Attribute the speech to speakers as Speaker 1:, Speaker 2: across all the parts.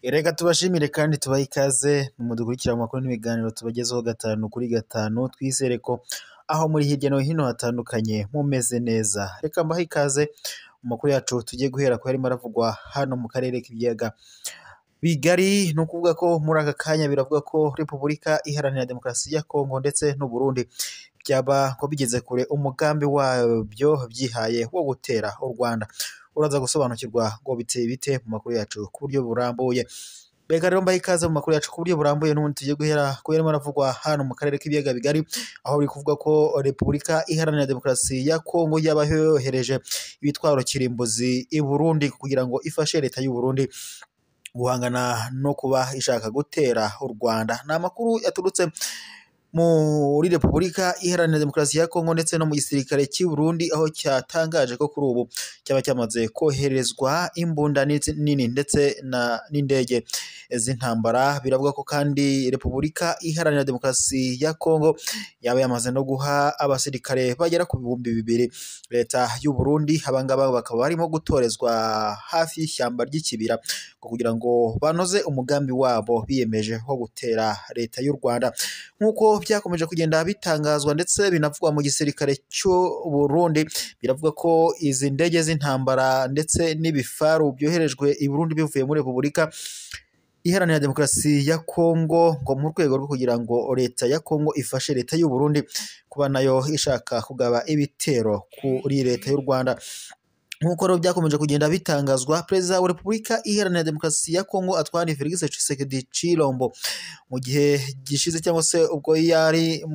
Speaker 1: Reka tubashimire kandi tubahe ikaze mudukurikira mu makuru n'ibiganiro tubagezaho gatanu kuri gatanu, twizere ko aho muri hirya no hino hatandukanye mumeze neza. Reka mbahe ikaze mu makuru yacu tugiye guhera ku yarimo aravugwa hano mu karere k'ibiyaga bigari. Ni ukuvuga ko muri aka kanya biravuga ko Repubulika Iharanira Demokarasi ya Kongo ndetse n'u Burundi byaba ko bigeze kure umugambi wabyo byihaye wo gutera u Rwanda. Uraza gusobanukirwa ngo biteye bite mu makuru yacu ku buryo burambuye. Reka rero mbahe ikaze mu makuru yacu ku buryo burambuye, n'ubundi tugiye guhera ku yarimo aravugwa hano mu karere k'ibiyaga bigari, aho biri kuvuga ko Repubulika Iharanira Demokarasi ya Kongo yaba yohereje ibitwaro kirimbuzi i Burundi kugira ngo ifashe leta y'u Burundi guhangana no kuba ishaka gutera u Rwanda. Ni amakuru yaturutse muri Repubulika Iharanira Demokarasi ya Kongo ndetse no mu gisirikare cy'i Burundi, aho cyatangaje ko kuri ubu cyaba cyamaze koherezwa imbunda nini ndetse n'indege z'intambara. Biravuga ko kandi Repubulika Iharanira Demokarasi ya Kongo yaba yamaze no guha abasirikare bagera ku 2000 leta y'u Burundi. Abangaba bakaba barimo gutorezwa hafi y'ishyamba ry'ikibira kugira ngo banoze umugambi wabo biyemeje wo gutera leta y'u Rwanda, nk'uko byakomeje kugenda bitangazwa ndetse binavugwa mu gisirikare cy'u Burundi. Biravuga ko izi ndege z'intambara ndetse n'ibifaru byoherejwe i Burundi bivuye muri Repubulika Iharanira Demokarasi ya Kongo, ngo mu rwego rwo kugira ngo leta ya Kongo ifashe leta y'u Burundi kuba nayo ishaka kugaba ibitero kuri leta y'u Rwanda. Nk'uko rero byakomeje kugenda bitangazwa, Perezida wa Repubulika Iharanira Demokarasi ya Kongo Antoine Felix Tshisekedi Tshilombo, mu gihe gishize cyangwa se ubwo yari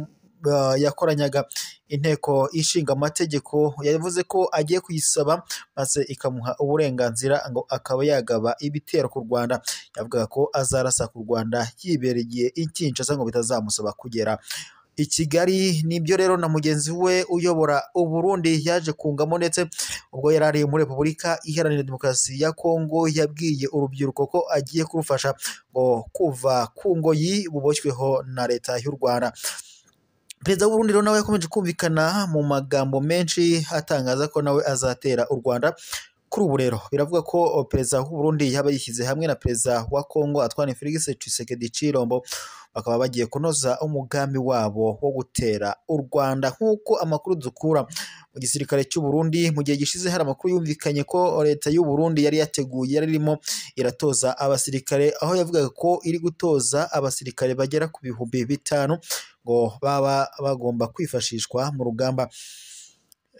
Speaker 1: yakoranyaga inteko ishinga amategeko, yavuze ko agiye kuyisaba maze ikamuha uburenganzira ngo akaba yagaba ibitero ku Rwanda. Yavugaga ko azarasa ku Rwanda yibereye i Kinshasa ngo bitazamusaba kugera i Kigali. Nibyo rero na mugenzi we uyobora u Burundi yaje kungamo, ndetse ubwo yari ari muri Repubulika Iharanira Demokarasi ya Kongo yabwiye urubyiruko ko agiye kurufasha ngo kuva ku ngoyi buboshyweho na leta y'u Rwanda. Perezida w'u Burundi rero nawe yakomeje kumvikana mu magambo menshi atangaza ko nawe azatera u Rwanda. Kuri ubu rero biravuga ko perezida w'u Burundi yaba yishyize hamwe na perezida wa Kongo Antoine Felix Tshisekedi Tshilombo, bakaba bagiye kunoza umugambi wabo wo gutera u Rwanda. Nk'uko amakuru dukura mu gisirikare cy'u Burundi, mu gihe gishize hari amakuru yumvikanye ko leta y'u Burundi yari yateguye, yari irimo iratoza abasirikare, aho yavugaga ko iri gutoza abasirikare bagera ku 5000 ngo baba bagomba kwifashishwa mu rugamba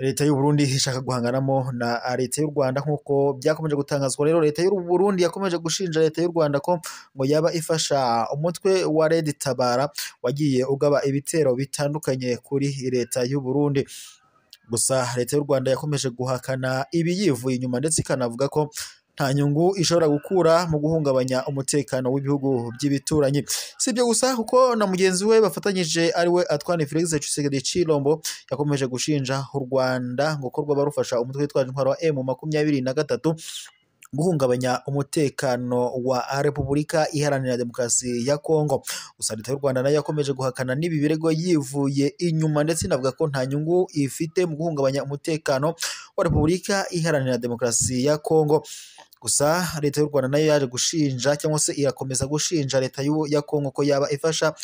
Speaker 1: leta y'u Burundi ishaka guhanganamo na leta y'u Rwanda. Nk'uko byakomeje gutangazwa rero, leta y'u Burundi yakomeje gushinja leta y'u Rwanda ko ngo yaba ifasha umutwe wa Red Tabara wagiye ugaba ibitero bitandukanye kuri leta y'u Burundi. Gusa leta y'u Rwanda yakomeje guhakana ibi yivuye inyuma, ndetse ikanavuga ko nta nyungu ishobora gukura mu guhungabanya umutekano w'ibihugu by'ibituranyi. Si ibyo gusa, kuko na mugenzi we bafatanyije ari we Antoine Felix Tshisekedi Tshilombo yakomeje gushinja u Rwanda ngo ko rwaba rufasha umutwe witwaje intwaro wa M23 guhungabanya umutekano wa Repubulika Iharanira Demokarasi ya Kongo. Gusa leta y'u Rwanda nayo yakomeje guhakana n'ibi birego yivuye inyuma, ndetse inavuga ko nta nyungu ifite mu guhungabanya umutekano wa Repubulika Iharanira Demokarasi ya Kongo. Gusa leta y'u Rwanda nayo yaje gushinja cyangwa se irakomeza gushinja leta ya Kongo ko yaba ifasha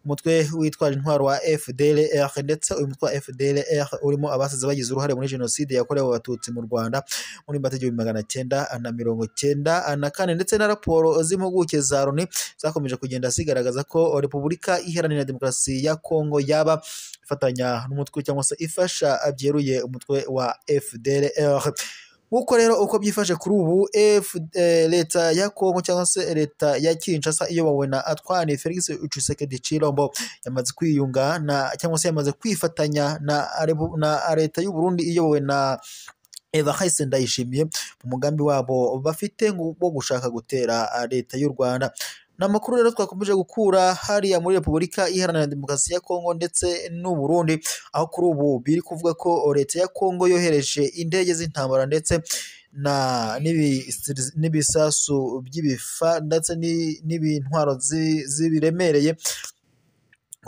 Speaker 1: umutwe witwaje intwaro wa FDLR, ndetse uyu mutwe wa FDLR urimo abasize bagize uruhare muri jenoside yakorewe abatutsi mu Rwanda muri Mata 1994, ndetse na raporo z'impuguke za Loni zakomeje kugenda zigaragaza ko Repubulika Iharanira Demokarasi ya Kongo yaba ifatanya n'umutwe cyangwa se ifasha byeruye umutwe wa FDLR. Nk'uko rero uko byifashe kuri ubu, leta ya Kongo cyangwa se leta ya Kinshasa iyobowe na Antoine Felix Tshisekedi Tshilombo yamaze kwiyunga na cyangwa se yamaze kwifatanya na leta y'u Burundi iyobowe na Evariste Ndayishimiye mu mugambi wabo bafite wo gushaka gutera leta y'u Rwanda. Ni amakuru rero twakomeje gukura hariya muri Repubulika Iharanira Demokarasi ya Kongo ndetse n'u Burundi, aho kuri ubu biri kuvuga ko leta ya Kongo yohereje indege z'intambara ndetse n'ibisasu by'ibifa ndetse n'ibintwaro zibiremereye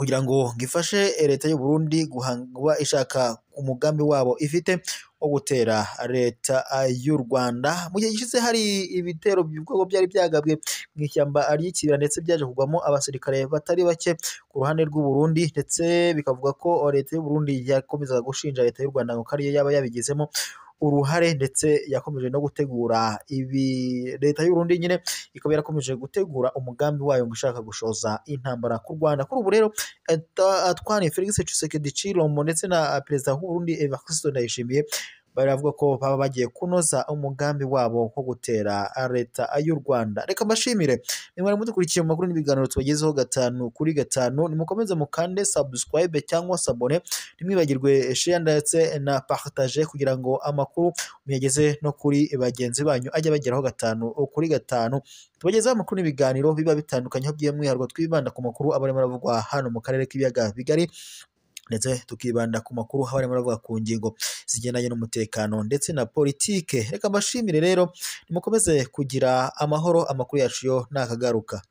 Speaker 1: kugira ngo ngifashe leta y'u Burundi guhangwa ishaka umugambi wabo ifite wo gutera leta y'u Rwanda. Mu gihe gishize hari ibitero by'ubwoko byari byagabwe mu ishyamba ry'ikibira ndetse byaje kugwamo abasirikare batari bake ku ruhande rw'u Burundi, ndetse bikavuga ko leta y'u Burundi yakomezaga gushinja leta y'u Rwanda ngo ko ariyo yaba yabigizemo uruhare, ndetse yakomeje no gutegura ibi. Leta y'u Burundi nyine ikaba yarakomeje gutegura umugambi wayo ngo ishaka gushoza intambara ku Rwanda. Kuri ubu rero Antoine Felix Tshisekedi Tshilombo ndetse na perezida w'u Burundi Evariste Ndayishimiye baravuga ko baba bagiye kunoza umugambi wabo wo gutera leta y'u Rwanda. Reka mbashimire nimwari mudukurikiye mu makuru n'ibiganiro tubagezeho 5 kuri 5, nimukomeze mukande subscribe cyangwa sabone, ntimwibagirwe share ndetse na partage kugira ngo amakuru muyageze no kuri bagenzi banyu ajye bageraho 5 kuri 5. Tubagezeho amakuru n'ibiganiro biba bitandukanye, aho by'umwihariko twibanda ku makuru aba arimo aravugwa hano mu karere k'ibiyaga bigari, ndetse tukibanda ku makuru haba arimo aravuga ku ngingo zigendanye n'umutekano ndetse na politike. Reka mbashimire rero, nimukomeze kugira amahoro, amakuru yacu yo nakagaruka.